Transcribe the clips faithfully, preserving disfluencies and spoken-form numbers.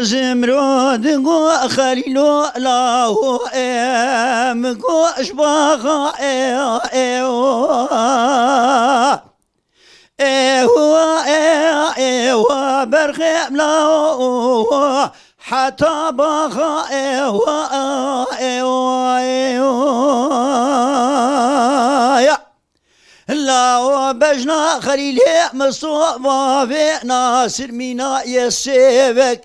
Zimrod got Xelîlo lawo em goş baxa e, e, o. Ewa, ewa, ewa, berxem lawo, heta baxa, ewa, ewa, ewa, ya. Lawo bejna Xelîlê Misto bavê Nasir mîna ye sêvek.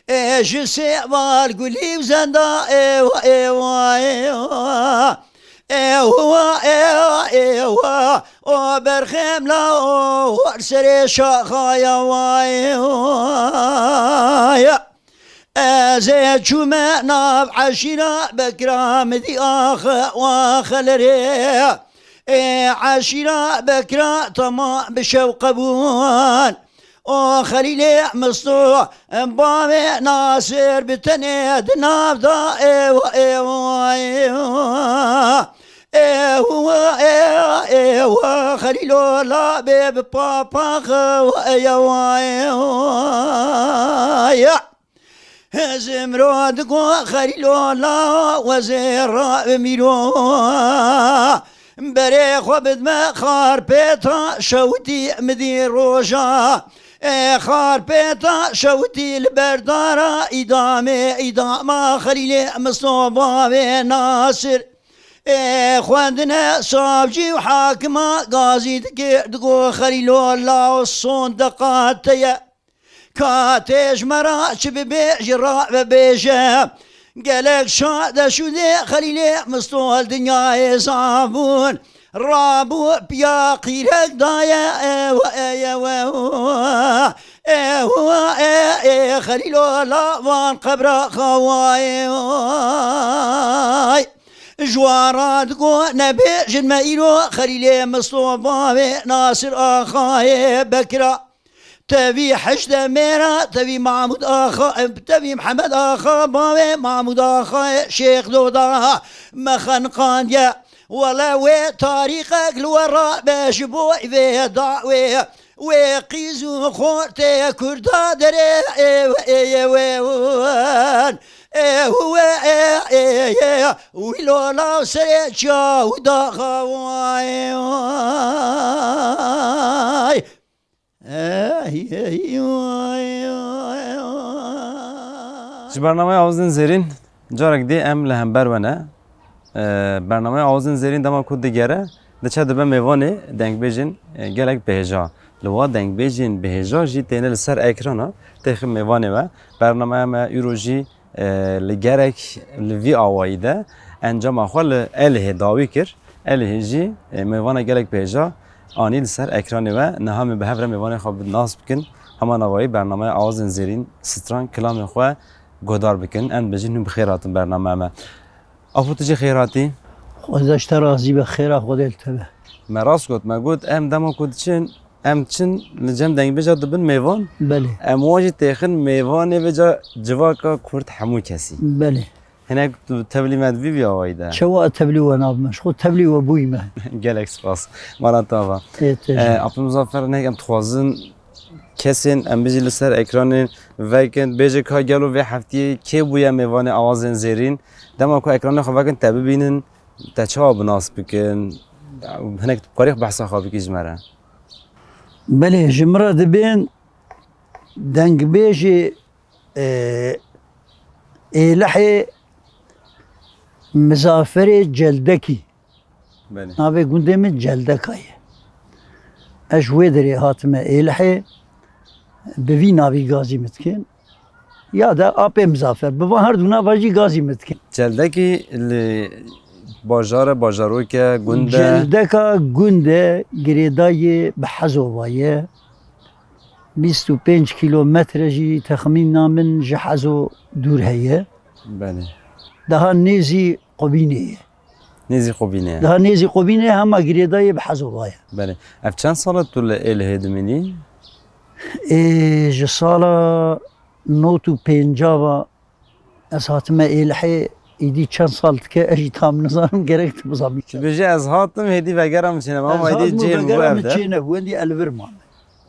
Ê ji sêval gulî û zenda, ewa, ewa, ewa. Ewa, ewa, ewa. O berxem la, o hor serê şaxaya, wa, ewa, ya. Ez ê çûme nav eşîra Bekra, min dî axe, wa xelerê. Ê eşîra Bekra, tamam bi şewqe bûn. O Xelîlê Misto, bavê Nasir bi tenê di nav da, ewa, ewa, ewa. Ewa, ewa, ewa, Xelîlo la bê bi papax, ewa, ewa, ewa, ya. Zimrod got Xelîlo la wezê ra mîro. Berê xwe bidme Xarpêta şewitî min dî roja. Ê Xarpêta şewitî li berdara îdamê, îdama Xelîlê Misto bavê Nasir. Ê xwendine savcî û hakima gazî dikir, digo Xelîlo la sondeqa te ye. Ka tê ji me re çi bibêjî, re vebêje. Gelek şa de şûdê Xelîlê Misto li dinyayê zabûn. Rabû piya qîrek daye, ew, ew, ew, ew, ew, e, e, Xelîlo la van qebra xawayê, ay. Ji wan re digo nebêjin me îro Xelîlê Misto bavê Nasir Axayê Bekra. Tevî Heşde Mêra, tevî Mahmûd Axa, tevî Mihemed Axa, bavê Mahmûd Axayê Şêx Doda me xeniqandiye. Wele wê tarîxek li we rabe ji bo vê dawê. Wê qîz û xortê Kurda derê, ê, ê, ê, wê, wan. Ê, wê, ê, ê, ê, wî lola serê çaw daxa, wê, ay. Ey, ey, oy, oy, oy. Ji bernameya Awazên Zêrîn carek dî em li hember we ne. Ee, bernameya Awazên Zêrîn dema ku digere, diçe dibe mêvanê dengbêjên, e, gelek bihêja. Li wa dengbêjên bihêja jî têne li ser ekrana, têxin mêvanê we. Bernameya me îro jî e, li gerek li vî awayî de encama xwe li Êlihê dawî kir. Êlihê jî, e, mêvana gelek bêja anî li ser ekranê we. Niha em ê bi hev re mêvanê xwe bi nas bikin. Hema navayî bernameya Awazên Zêrîn stran kilamê xwe guhdar bikin. Em dibêjin hûn bi xêr hatin bernameya me. Apo tu jî xêr hatî. Xwedê ji te razî be, xêra Xwedê li te be. Me rast got, me got em dema ku diçin Em çin li cem dengbêja dibin mêvan. Belê. Em wan jî têxin mêvanê vêca civaka Kurd hemû kesî. Belê. Hinek tu tevlî me dibî vî awayî de. Çawa tevlî we nabime? Ji xwe tevlî we bûyî me. Gelek spas. Mala te ava. Ê, te jî. Eh, Abdulmuzaffer, hinek em dixwazin kesên em bijî li ser ekranê vekin. Bêje ka gelo vê heftiyê kê bûye mêvanê Awazên Zêrîn? Dema ku ekranê xwe vekin te bibînin, te çawa bi nas bikin? Hinek tu karî xwe behsa xwe bikî ji me re. Belê, ji min re dibên dengbêjê, e, Êlihê Mizaferê Celdekî. Belê. Navê gundê min Celdeka ye. Ez ji wê derê hatime Êlihê, bi vî navî gazî min dikin. Ya da Apê Mizafer. Bi van her du nava jî gazî min dikin. Celdekî li bajar e, bajarok e, gund e? Celdeka gund e, girêdayê bi Hezova ye. Bîst û pênc kîlometre jî texmîna min ji Hezo dûr heye. Belê. Daha nêzî Qubînê ye. Nêzî Qubînê ye. Daha nêzî Qubînê, hema girêdayê bi Hezova ye. Belê. Ev çend sal e tu li Êlihê dimînî? Ê, ji sala nod û pênca ve ez hatime Êlihê, îdî çend sal dike, ez jî tam nizanim, gerek tu bizanî. Tu bêjî ez hatim, hêdî vegera min çênebû, ama hêdî cihê min bû ev de. Çênebû, wendî ez li vir mame.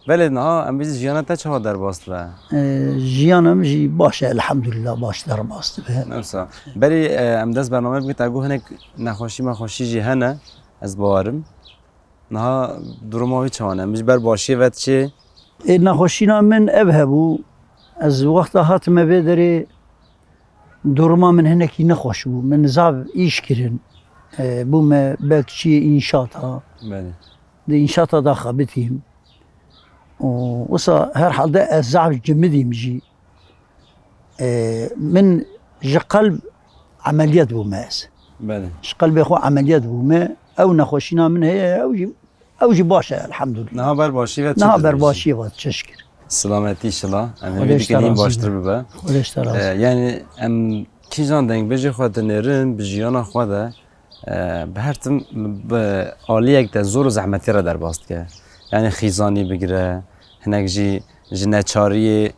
Belê, niha em bêjin jiyana te çawa derbas dibe? Ee, jiyanım jî baş e, elhamdülillah, baş derbas dibe. Newsa. Berî, e, em dest bername bikin, te got hinek nexweşî mexweşî jî hene, ez bawerim. Niha duruma wî çawa ne? Em ji ber başiyê ve diçê? Ê, nexweşîna min ev hebû. Ez wexta hatime vê derê, duruma min hinekî nexweş bû. Min zav îş kirin. E, bûme bekçiyê înşata. Belê. Di înşata de xebitîm. Û wisa herhalde ez zaf cimidîm jî. E, min ji qelb emeliyat bûme ez. Belê. Ji qelbê xwe emeliyat bûme. Ew nexweşîna min heye, ew jî, ew jî baş e, elhamdülillah. Niha ber başî ve çi Niha ber dibêjî? Başî ve çi şikir. Silametî şila. Em Xwedê hêvî ji te dikin hîn razî baştir be. Bibe. Xwedê ji te razî Ee, be. Yani em kîjan dengbêjê xwe dinêrin bi jiyana xwe de, e, bi her tim bi aliyek de zor û zehmetî re derbas dike. Yani xîzanî bigire, hinek jî ji neçariyê,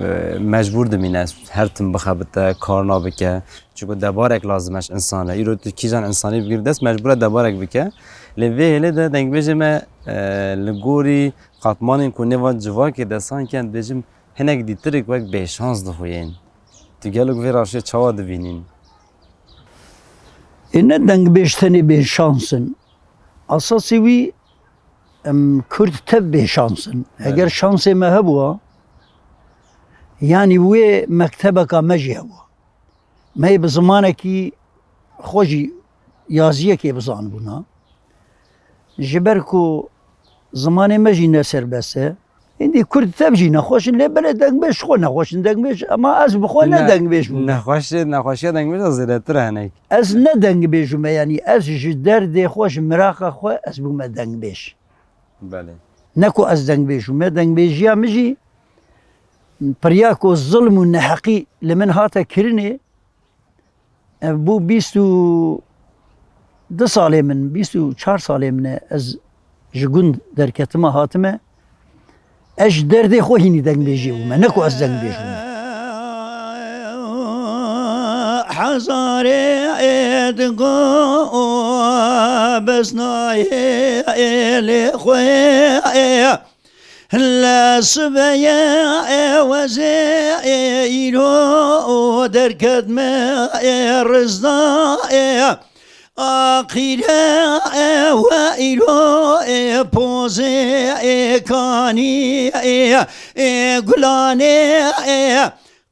e, mecbûr dimîne her tim bixebite, karna bike. Çunku debarek lazim e ji însan re. Îro tu kîjan însanî bigirî dest, mecbûr e debarek bike. Lê vê hêlê de dengbêjê me, e, li gorî qatmanên ku nêva civakê de sanki em dibêjim hinek dîtirik wek bêşans dixuyên. Tu gelek vê rewşê çawa dibînîn? Ê ne dengbêj tenê bêşans in. Esasê wî em Kurd tev bêşans in. Eger Belê. Şansê me hebûa, yanî wê mektebeka me jî hebûa. Me yê bi zimanekî xwe jî yaziyekê bizanibûna. Ji ber ku zimanê me jî ne serbest e, hindî Kurd tev jî nexweş in, lê belê dengbêj ji xwe nexweş in. Dengbêj, ema ez bi xwe ne Ne-, dengbêj bûme. Nexweş-, nexweşiya dengbêj de zêdetir e hinek. Ez ne dengbêj bûme, yanî ez ji derdê xwe, ji miraqa xwe ez bûme dengbêj. Belê. Ne ku ez dengbêj bûme, dengbêjiya min jî pirya ku zilm û neheqî li min hate kirinê, ev bû bîst û du salê min, bîst û çar salê min e, ez ji gund derketime hatime. Ez ji derdê xwe hînî dengbêjê bûme, ne ku ez dengbêj bûme. Hezarê êdgo bes nayê êlê xwe. Li sibê ye wezê îro derket me rizda. Aqîre we îro pozê kanî gulanê.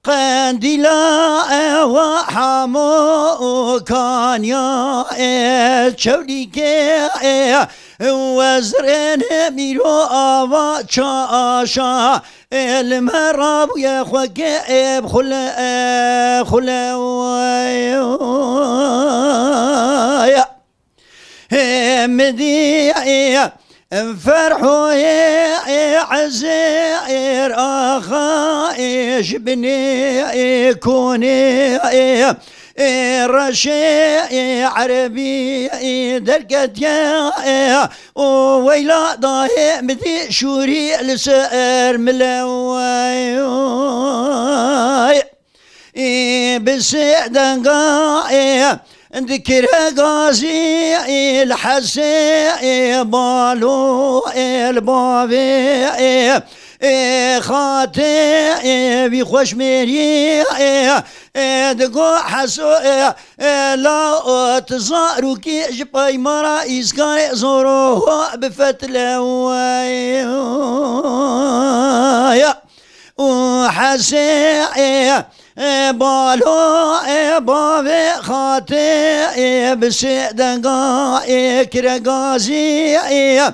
Qendîla ewa hamo û kanya e çewlîkê e, wezrên mîro ava çaşa e, li me rabûye xweke e, xule e, xule e. Hê midî, ferhoyê, ezê, axa, ji binê, konê, reşê, erebî, derketiye, û weyla dahê midî şûrî li ser milewey. Ê, bi sê denga, ê, dikire gazî, ê, li hesê, ê, balo, ê, li bavê, ê, ê, xatê, ê, wî xweşmêrî, ê, ê, digo heso, ê, ê, la, o, tu zarokî ji peymara îskarê zoro ho bifetle, wey, ya. Û hesê, e, e, balo, e, bavê xatê, e, bi sê denga, e, kire gazî, e,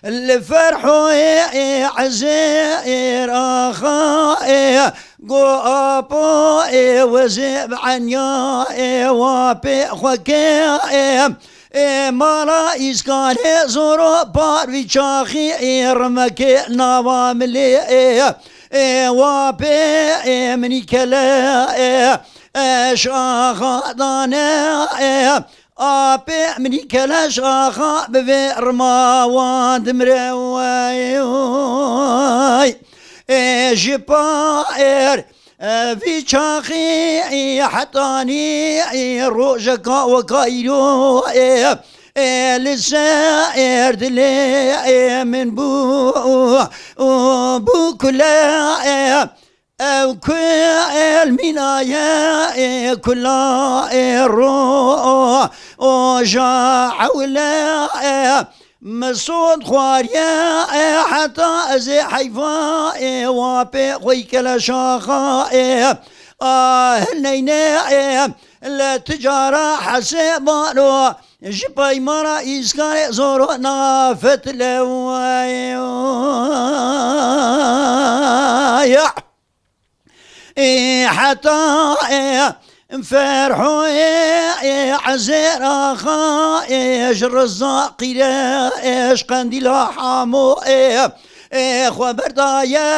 li ferhoyê, e, ezê, e, raxa, e, go apo, e, wezê bi enya, e, wapê xweke, e, Ê mala îskanê zoro par vî çaxî ê rimekê nava milê ê, ê wapê ê minî kele ê, ê şaxa dane ê, apê minî kele şaxa bi vê rima wan dimre wey. Ê ji pa êr Vî çaxî hetanî rojeka weka îro, Ê li ser dilê ê min bû, û bû kule, ê ew ku ê mîna ye, ê kula ê ro, o ja ewle, ê min sod xwariye, ê heta ez ê heyfa, ê wa pê xwey kele şaxa, ê a hineyne, ê li ticara hesê balo. Ji peymana îskarê zoro nafet lewaya. Ê heta ê ferhoyê ê ezêra xa ê ji riza qîre ê ji qendîla hamo ê ê xwe berdaye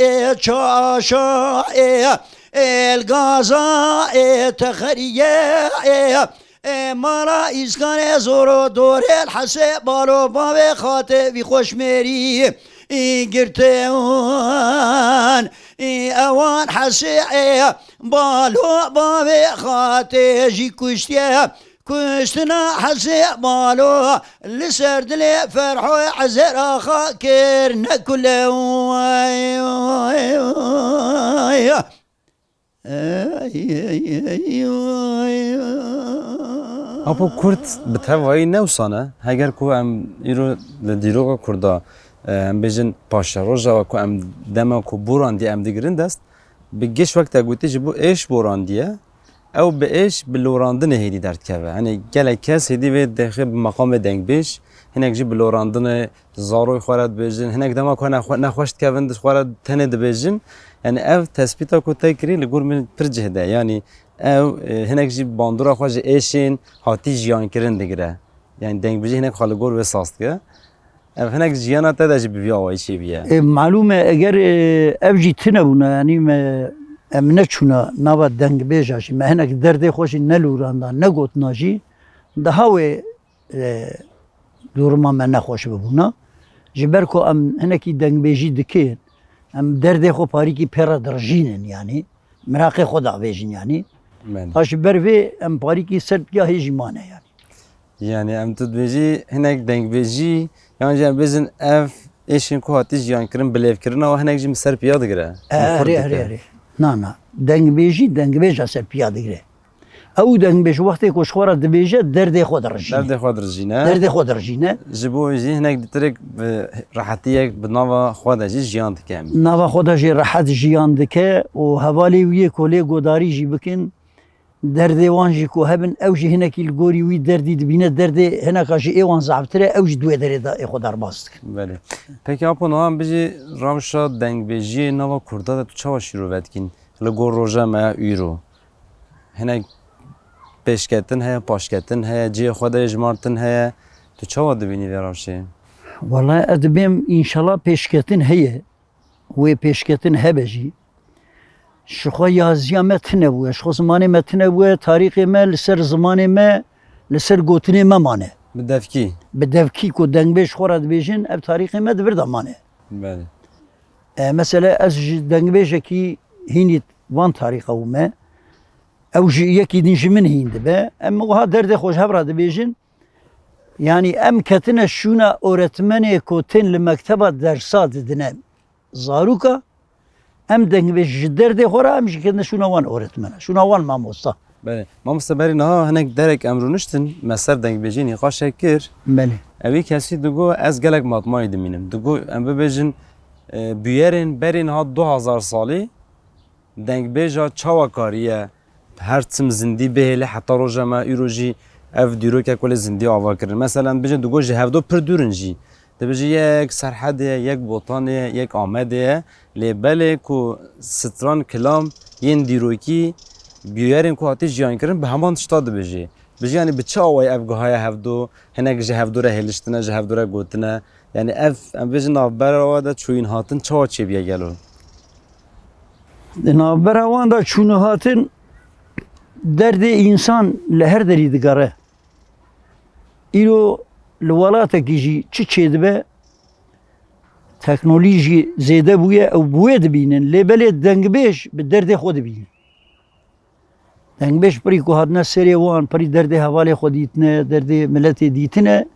ê çaşa ê ê li gaza ê texeriye ê Ê mala îskanê zoro dorê hesê balo bavê xatê vî xweşmêrî. Î girtê wan î ewan hesê ê balo bavê xatê jî kuştiye. Kuştina hesê balo li ser dilê ferhoy ezera xa kir nekule. Apo Kurd bi tevayî ne wisa ne. Heger ku em îro li dîroka Kurda, e, em bêjin paşeroja ku em dema ku borandiye em digirin dest, bi giş wek te gotî ji bo êş borandiye, ew bi êş bi lorandinê hêdî derdikeve. Hani gelek kes hêdî vê dexê bi meqamê dengbêj, hinek jî bi lorandinê zaroy xwe re dibêjin, hinek dema ku nexwe-, nexweş dikevin di xwe re tenê dibêjin. Yani ev tespîta ku te kirî li gor min pir cih de. Yani ew, e, hinek jî bandora xwe ji êşên hatî jiyankirin digire. Yani dengbêjî hinek xwe li gor wê saz dike. Ev hinek jiyana te de jî bi vî awayî çêbûye. E, malûm e, eger, e, ev jî tune bûna, yanî me, em neçûna nava dengbêja jî, me hinek derdê xwe jî nelûranda, negotina jî, daha wê e, duruma me nexweş bibûna. Ji ber ku em hinekî dengbêjî dikin, em derdê xwe parîkî pê re dirijînin, yanî miraqê xwe davêjin, yanî. Belê. Ha ji ber vê em parîkî ser piya hê jî mane, yanî. Yani em tu dibêjî hinek dengbêjî, yan jî em bêjin ev êşên ku hatî jiyankirin, bilêvkirina û hinek jî min ser piya digire. E, Min xurt erê, dike. Erê, erê. Na, na. Dengbêjî, dengbêja ser piya digire. Ew dengbêj wextê ku ji xwe re dibêje, derdê xwe dirijîne. Derdê xwe dirijîne. Derdê xwe dirijîne. Ji bo wê jî hinek dîtirek bi rehetiyek bi nava xwe de jî jiyan dike. Nava xwe de jî rehet jiyan dike û hevalê wî yê ku lê godarî jî bikin, derdê wan jî ku hebin, ew jî hinekî li gorî wî derdî dibîne, derdê hineka ji ê wan zaftir e, ew jî di wê derê de ê xwe derbas dikin. Belê. Peki Apo, niha em bijî rewşa dengbêjiyê nava Kurda de tu çawa şîrove dikîn? Li gor roja me ya îro. Hinek pêşketin heye, paşketin heye, cihê xwe de yê jimartin heye. Tu çawa dibînî vê rewşê? Wela ez dibêm înşela pêşketin heye. Wê pêşketin hebe jî. Ji xwe yaziya me tune bûye, ji xwe zimanê me tune bûye, tarîxê me li ser zimanê me, li ser gotinê me mane. Bi devkî? Bi devkî ku dengbêj xwe re dibêjin, ev tarîxê me di vir de mane. Belê. E, mesela ez ji dengbêjekî hînî van tarîxa bûme. Ew ji yekî din ji min hîn dibe. Em wiha derdê xwe ji hev re dibêjin. Yanî em ketine şûna oretmenê ku tên li mekteba dersa didine zaroka. Em dengbêj ji derdê xwe re em jî ketine şûna wan oretmena, şûna wan mamosta. Belê. Mamoste, berî niha hinek derek em rûniştin, me ser dengbêjiyê nîqaşek kir. Belê. Ewî kesî digo ez gelek matmayî dimînim. Digo em bibêjin, e, bûyerên berî niha du hazar salî dengbêja çawa kariye her tim zindî bihêle heta roja me îro jî ev dîrokek wele zindî ava kirin. Meselen bibêjin digo ji hevdo pir dûr in jî. Dibêje yek Serhedê ye, yek Botanê ye, yek Amedê ye. Lê belê ku stran kilam yên dîrokî bûyerên ku hatî jiyankirin bi heman tişta dibêje. Bijî, yanî bi çi awayî ev gihaya hevdo, hinek ji hevdo re hêliştine, ji hevdo re gotine. Yanî ev, em bêjin navbera we de çûyîn hatin çawa çêbûye gelo? Di navbera wan de çûn û hatin derdê însan li her derî digere. Îro li welatekî jî çi çêdibe, teknolojî zêde bûye, ew bi wê dibînin, lê belê dengbêj bi derdê xwe dibînin. Dengbêj pirî ku hatine serê wan, pirî derdê hevalê xwe dîtine, derdê miletê dîtine,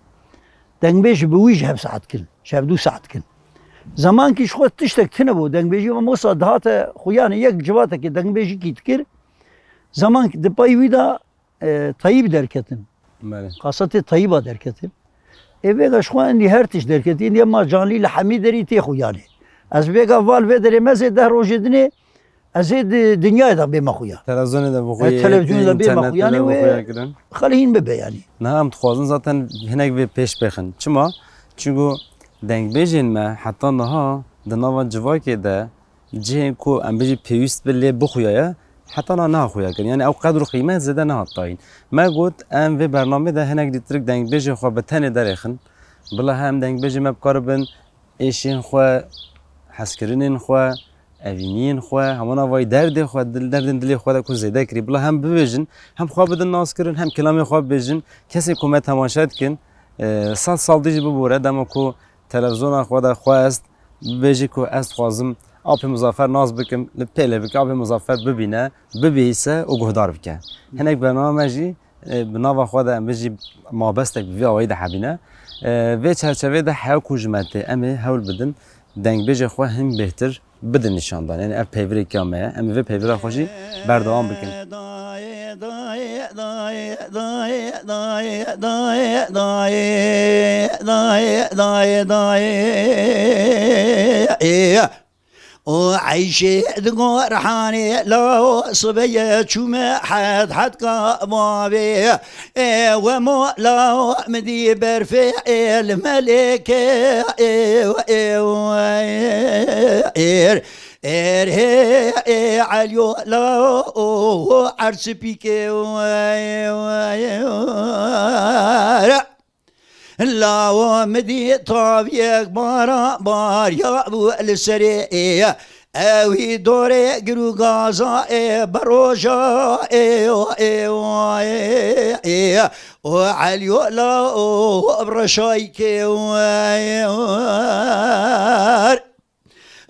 dengbêj bi wî ji hev saet kin, ji hev du saet kin. Zemankî ji xwe tiştek tune bû, dengbêjî ve mosa dihate xuyanê yek civatekê dengbêjîkî dikir, zemankî di pey wî de, e, teyîb derketin. Belê. Kasetê teyîba derketin. Ê vêga ji xwe endî her tişt derketî, endî ma canlî li hemî derî tê xuyanê. Ez vêga val vê derê me zê deh rojê dinê, ez ê di dinyayê de bême xuya. Televizyonê de bixuye, E, televizyonê de bême internetê xuyanê de wê bixuye kirin. Xelî hîn bibe yanî. Niha em dixwazin zaten hinek vê pêş bêxin. Çima? Çunku dengbêjên me heta niha di nava civakê de cihên ku em bijî pêwîst bi lê bixuyaye, heta niha neha xuya kirin. Yanî ew qedr û qîmet zêde nehat dayîn. Me got, em vê bernamê de hinek dîtirik dengbêjê xwe bi tenê derêxin. Bila hem dengbêjê me bikaribin êşên xwe, hezkirinên xwe, evîniyên xwe, hemû navayî derdê xwe, dil, derdên dilê xwe de ku zêde kirî. Bila hem bibêjin, hem xwe bidin naskirin, hem kilamê xwe bibêjin. Kesê ku me temaşe dikin, e, sed sal dijî bibore, dema ku televizona xwe de xwest, bibêjî ku ez dixwazim Apê Muzaffer nas bikim, li pêlê bike, Apê Muzaffer bibîne, bibihîse û guhdar bike. Hinek bername me jî, e, bi nava xwe de em bijî mabestek bi vî awayî de hebîne. E, vê çerçevê de heya ku ji me tê, em ê hewl bidin, dengbêjê xwe hin bêhtir bidin nîşandan. Yanî ev peyvirêkiya me ye. Em ê vê peyvira xwe jî berdewam bikin. O eyşê di gorhanê lawo sibeye çûme het hetka bavê. Ê we mo lawo min dî berfê ê li melêke ê ê êr êr hê ê elyo lawo o ersipîkê. Lawa min dî taviyek bara bariya bû li serê ê. Ewî dorê gir û gaza ê beroja ê ê ê ê o elyola o reşayke ê.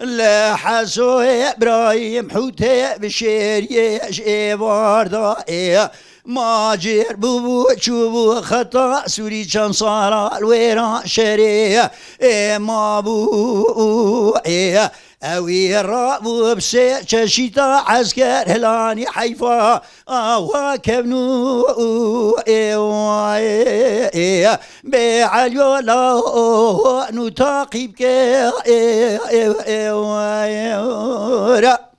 Li Hesoyê Îbrahîm Hûtê bi şêriyê ji êvar da ê. Macêr bûbû çûbû xeta Sûrî çend sala li wêra şerê ê mabû ê. Ewî rabû bi sê çeşîta esker hilanî heyfa. Awa kevnû ê ê bê elyola nû taqîb ke ê ê ê ra.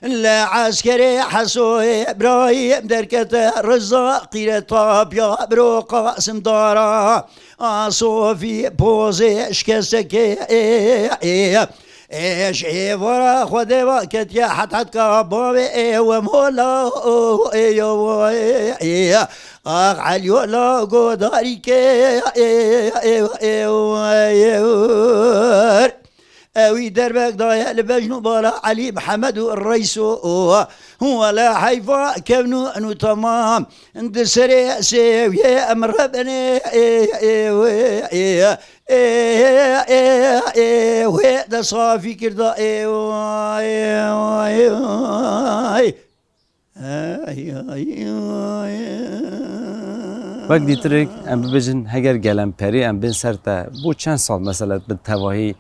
Li eskerê Hesoyê Îbrahîm derkete Riza qîre tapya biro Qasim dara. A Sofî pozê şikesteke ê ê. Ê ji êvara Xwedê ve ketiye het hetka bavê ê we mola ê yo ê. Ax Elyola godarî ke ê ê ê ê. Ewî derbek daye li bejn û bala Elî Mihemed û Reyso. Wele heyfa kevnû nû temam. Di serê sêwiyê em rebenê ê ê ê ê. Ê, ê, ê, wê de safî kirda, ê, ay, ay, ay. Ay, ay, ay. Wek dîtirek em bibêjin, heger gelemperî em bên ser te, bo çend sal mesela bi tevahî,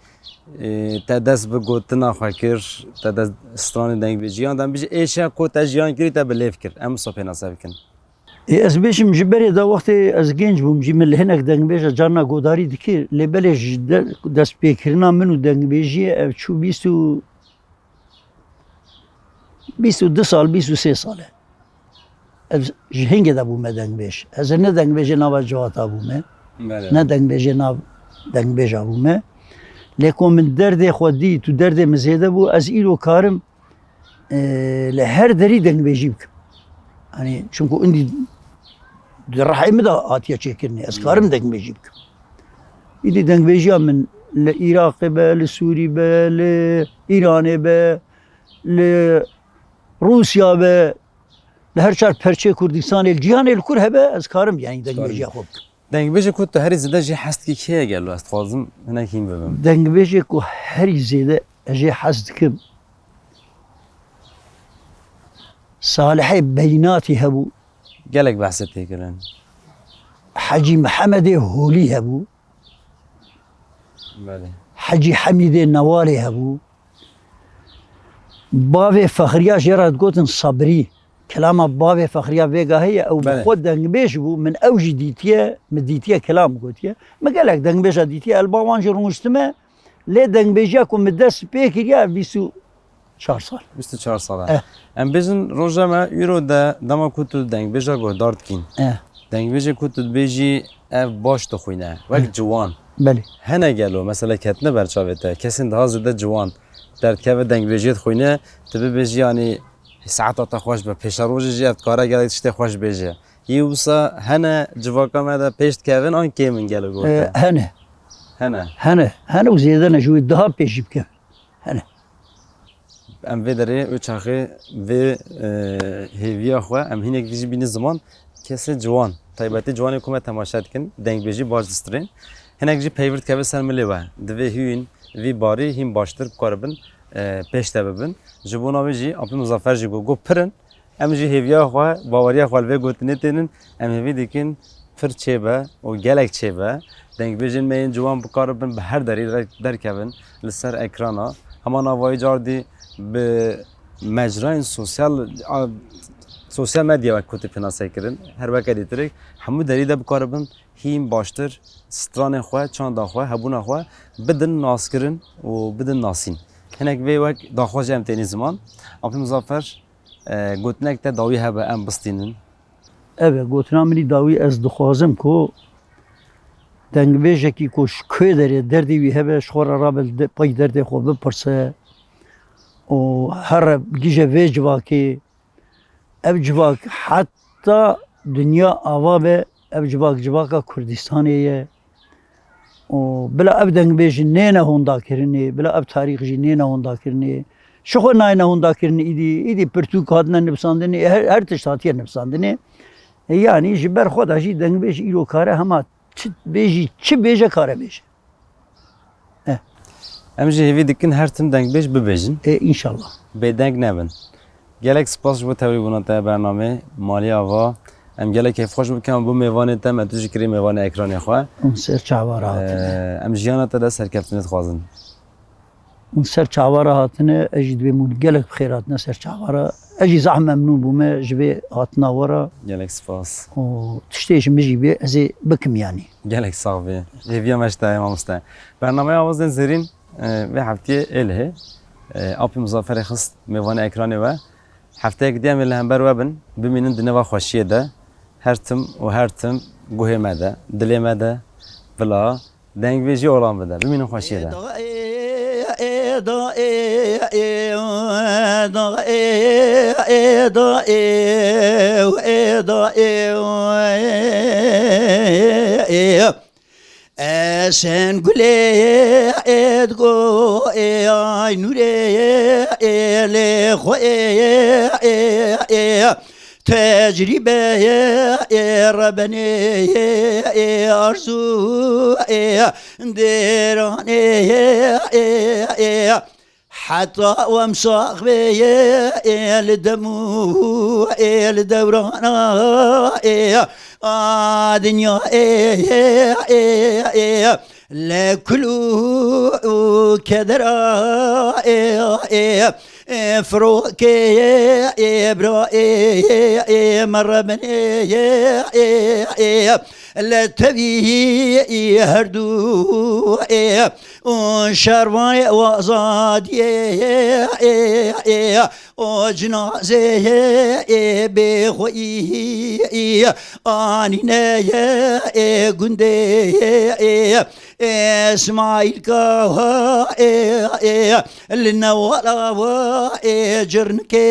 e, te dest bi gotina xwe kir, te dest stranê dengbêjiyan de, em bijî êşa ku te jiyan kirî te bi lêv kir. Em wisa pênase bikin. Ê, ez bêjim, ji berê de wextê ez genc bûm jî min li hinek dengbêja carna godarî dikir, lê belê ji de-, destpêkirina min û dengbêjiyê ev çû bîst û, bîst û du sal, bîst û sê sal e. Ez ji hingê de bûme dengbêj. Ez ne dengbêjê nava civata bûme, Belê. Ne dengbêjê nav dengbêja bûme. Lê ku min derdê xwe dît û derdê min zêde bû, ez îro karim e, li her derî dengbêjî bikim. Hani, çunku indî di rihê min de hatiye çêkirinê, ez karim dengbêjî bikim. Îdî dengbêjiya min li Iraqê be, li Sûrî be, li Îranê be, li Rûsya be, li her çar perçê Kurdistanê, li cîhanê li kur hebe, ez karim, yanî, dengbêjiya xwe bikim. Dengbêjê ku tu herî zêde jê hez dikî kê ye gelo? Ez dixwazim hinek hîn bibim. Dengbêjê ku herî zêde ez jê hez dikim, Salihê Beynatî hebû. Gelek behsê tê kirin. Hecî Mihemedê Holî hebû. Belê. Hecî Hemîdê Newalê hebû. Bavê Fexriya jê re digotin Sabrî. Kilama bavê Fexriya vê gahê ye, ew bi Belê. xwe dengbêj bû, min ew jî dîtiye, min dîtiye kilam gotiye. Min gelek dengbêja dîtiye, el ba wan jî rûniştime, lê dengbêjiya ku min dest pê kiriye ev bîst û çar sal. Bîst û çar sal Eh. e. Em bêjin roja me îro de dema ku tu dengbêja guhdar dikîn. Eh, Dengbêjê ku tu dibêjî ev baş dixwîne. Wek Eh. ciwan. belê. Hene gelo, mesela ketine ber çavê te. Kesên daha zêde ciwan derdikeve dengbêjiyê dixwîne, tu bibêjî yanî saeta te xweş be. Pêşerojê jî ev dikare gelek tiştê xweş bêje. Yê wisa hene civaka me de pêş dikevin an kêm in gelo gor Eh, te? hene. Hene. Hene. Hene û zêde ne ji wê daha pêş jî bikevin. Hene. Em vê derê, wê çaxê, vê e, hêviya xwe em hinek dî jî bînin ziman, kesê ciwan, taybetî ciwanê ku me temaşe dikin, dengbêjî baş distirên. Hinek jî peywir dikeve ser milê we. Divê hûn vî barî hîn baştir bikaribin e, pêş de bibin. Ji bona wê jî Apî Muzaffer jî got, got pir in. Em jî hêviya xwe, baweriya xwe li vê gotinê tênin. Em hêvî dikin pir çêbe û gelek çêbe. Dengbêjên me yên ciwan bikaribin bi her derî der- derkevin li ser ekrana. Hema navayî cardî bi mecrayên sosyal, a, sosyal medya wek ku tê pênase kirin, her weke dîtirek, hemû derî de bikaribin hîn baştir stranên xwe, çanda xwe, hebûna xwe bidin naskirin û bidin nasîn. Hinek vê wek daxwazê em tênî ziman. Apî Muzaffer, e, gotinek te dawî hebe em bistînin. Ev e, gotina min î dawî, ez dixwazim ku dengbêjekî ku ji kê derê derdê wî hebe, ji xwe re rabe li de- pey derdê xwe bipirse û here gije vê civakê. Ev civak heta dinya ava be, ev civak civaka Kurdistanê ye. Û bila ev dengbêj nêne hondakirinê, bila ev tarîx jî nêne hondakirinê. Ji xwe nayne hondakirinê îdî, îdî pirtûk hatine nivîsandinê, her, her tişt hatiye nivîsandinê. E, yanî ji ber xwe de jî dengbêj îro kare hema çi bêjî, çi bêje kare bêje. Em jî hêvî dikin her tim dengbêj bibêjin. E, înşallah. Bêdeng nebin. Gelek spas ji bo tevlîbûna te bernamê Malî Ava. Em gelek kêfxweş bikin bo mêvanê te, me tu jî kirî mêvanê ekranê xwe. Hûn ser çava re hatine. Ee, em jiyana te de serkeftinê dixwazin. Hûn ser çava re hatine, ez jî dibêm hûn gelek bi xêr hatine ser çava re. Ez jî zehf memnûn bûme ji vê hatina we re. Gelek spas. Û tiştê ji min jî bê, ez ê bikim yanî. Gelek sax bî. Hêviya me ji te ye mamoste. Bernameya Awazên Zêrîn, e, vê heftiyê ê lihê. E, Apî Muzafferê xist mêvanê ekranê we. Hefteyek dî em ê li hember we bin. Bimînin di neva xweşiyê de. Her tim û her tim guhê me de, dilê me de, bila dengbêjî olan bide. Bimînin xweşiyê de. Esen gulê ê digo ê ay nûrê ê lê xwe ê tecrîbe ê rebenê ê arzu ê dêranê ê Heta wem sax bê ê li dem û ê li dewrana ê a dinya ê ê ê li kul û kedera ê ê ê firokê ê bira ê ê merebinê ê ê li tevî ê herdu ê û şervanê û azadiyê û cinazeyê bê xweyî anîneyê gundê Îsmaîl Kawa li newala wa cirnikê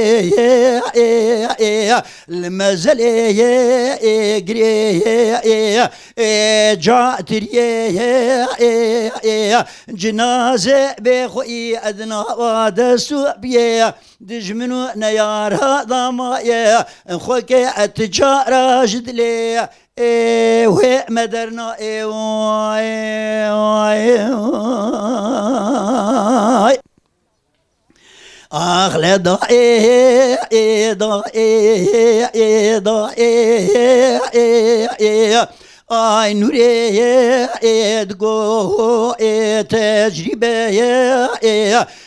li mezelê girê Ê catiriyê ê ê ê cinaze bê xweyî edna wa dest û biyê dijmin û neyara damaye xweke et cara ji dilê ê wê me derna ê oy oy oy. Ax le da ê, ê da ê, ê da ê, ê ê. Ay nûrê ê digo ê tecrîbe ê,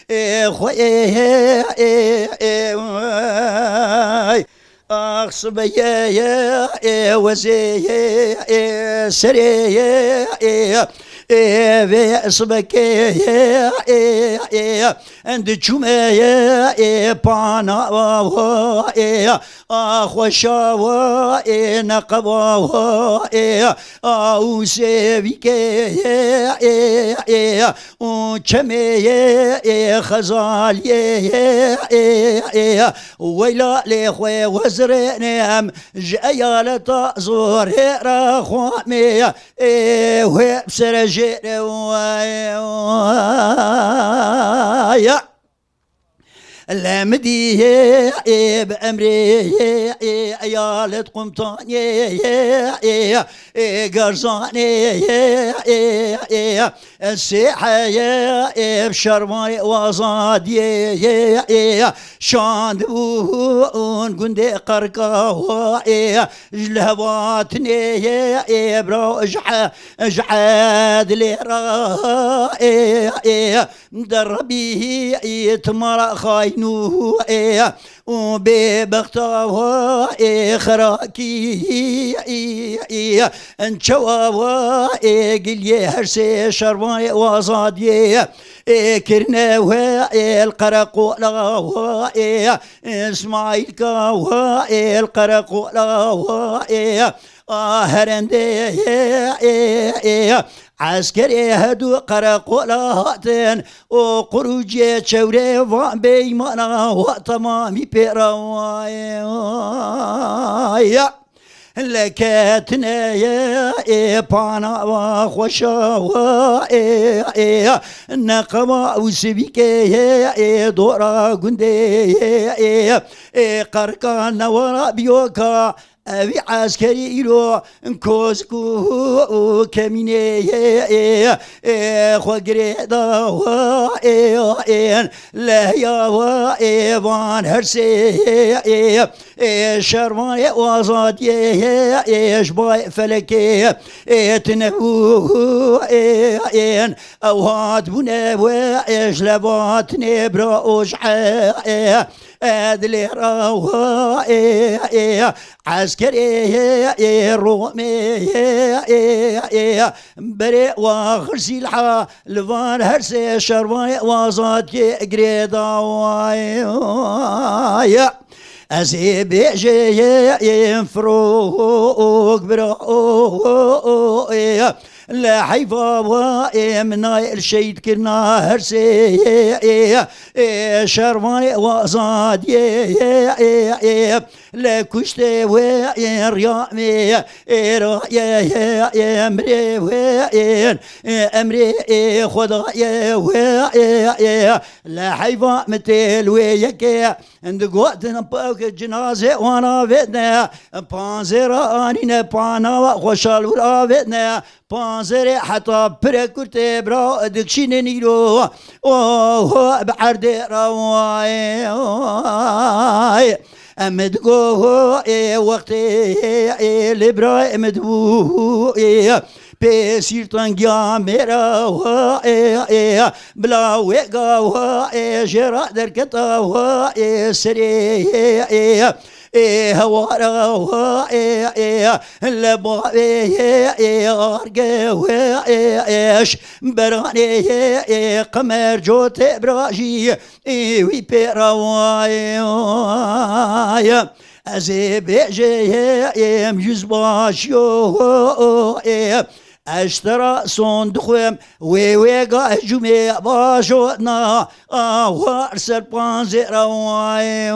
ê xwe ê, ê ê. Ax sibeyê ye, ê wezê ye, ê serê ye, ê, ê vê sibekê ye, ê, ê endi çûme ye, ê pana wa wa, ê a xweşa wa, ê neqeba wa, ê a û sêvîkê ye, ê, ê û çemê ye, ê xezaliyê ye, ê, ê weyla lê xwe wezirêne em ji eyaleta zorê re xwamê ye, ê wê bi sere jêre waya. Lemidî ye, ê bi emrê ye, ê eyalet qumtanê ye, ê, ê garzanê ye, ê, ê, sê heye, ê bi şervanê wazadiyê ye, ê şandibûn gundê Qerka wa, ê ji lehvatinê ye, ê bira ji he-, ji edlê re, ê, ê, Derebî timara xaynû ê û bêbexta wa ê xerakî ê çewa wa ê giliyê her sê şervanê û azadiyê ê kirine we ê li qereqola wa ê Îsmaîlka wa ê li qereqola wa ê a herendê ê ê Eskerê hedu qereqola hatin û qurucê çewrê van beymana wa temamî pê re waye. Leketine ye ê pana wa xweşa wa ê ê neqema û sivîkê ye ê dora gundê ye ê ê qerka newara biyoka Evî eskerî îro kozik û kemînê ê, ê, ê, xwe girêdawa ê, ên lehiyawa ê, van her sê ê, ê, şervanê û azadiyê ê, ê, ji bayê felekê ê, tine bû ê, ên ew hatbûne we ê, ji levatinê bira û ji e, ê, Edlê rawa ê, ê, eskerê ê, ê, Romê ê, ê, ê, berê wa xirsîlha li van her sê şervanê wa zatiyê girêdawa ye. Ez ê bêjê ê, ê, firok bira o, o, ê, Li heyfa wa ê min nayê li şehîdkirina her sê ê, ê, ê, şervanê wa azadiyê ê, ê, ê, li kuştê wê ê, riya me ê, raye ê, ê, emrê wê ê, ê, emrê ê, xwe daye wê ê, ê, li heyfa min tê li wê yekê Digotin, cinazê wan avêtine, panzêra anîne, pana wa xweşal wir avêtine, panzêrê heta pire kurtê bira dikşînin îro. Oh, bi erdê rawayê. Em digo ê wextê ê li bira em dibû ê. Pê sîrtangiya mêra wa ê, ê, bila wê gawa ê, jê ra derketa wa ê, serê ê, ê, ê, hewara wa ê, ê, le bavê ê, ê, arge we ê, êş beranê ê, ê, qemer cotê birajî ê, wî pê rawa ê, ê. Ez ê bêjê ê, êm yüzbaşiyo ê, Eştera son dixwem wê wê ga cumê bajotna a war ser panzê rawaye.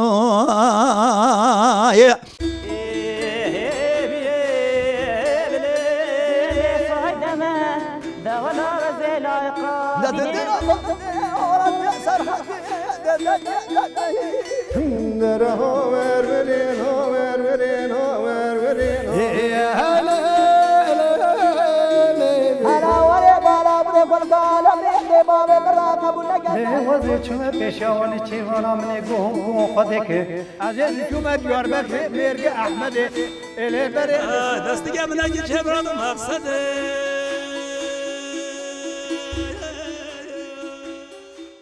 Wezê çûme pêşiya wan ê çêvana min ê guh û guh Xwedê kir. Ez ê çûme Diyarbekirê mêrgê Ehmedê. Ê lê berê. Destige min eki çevra bi maqsedê.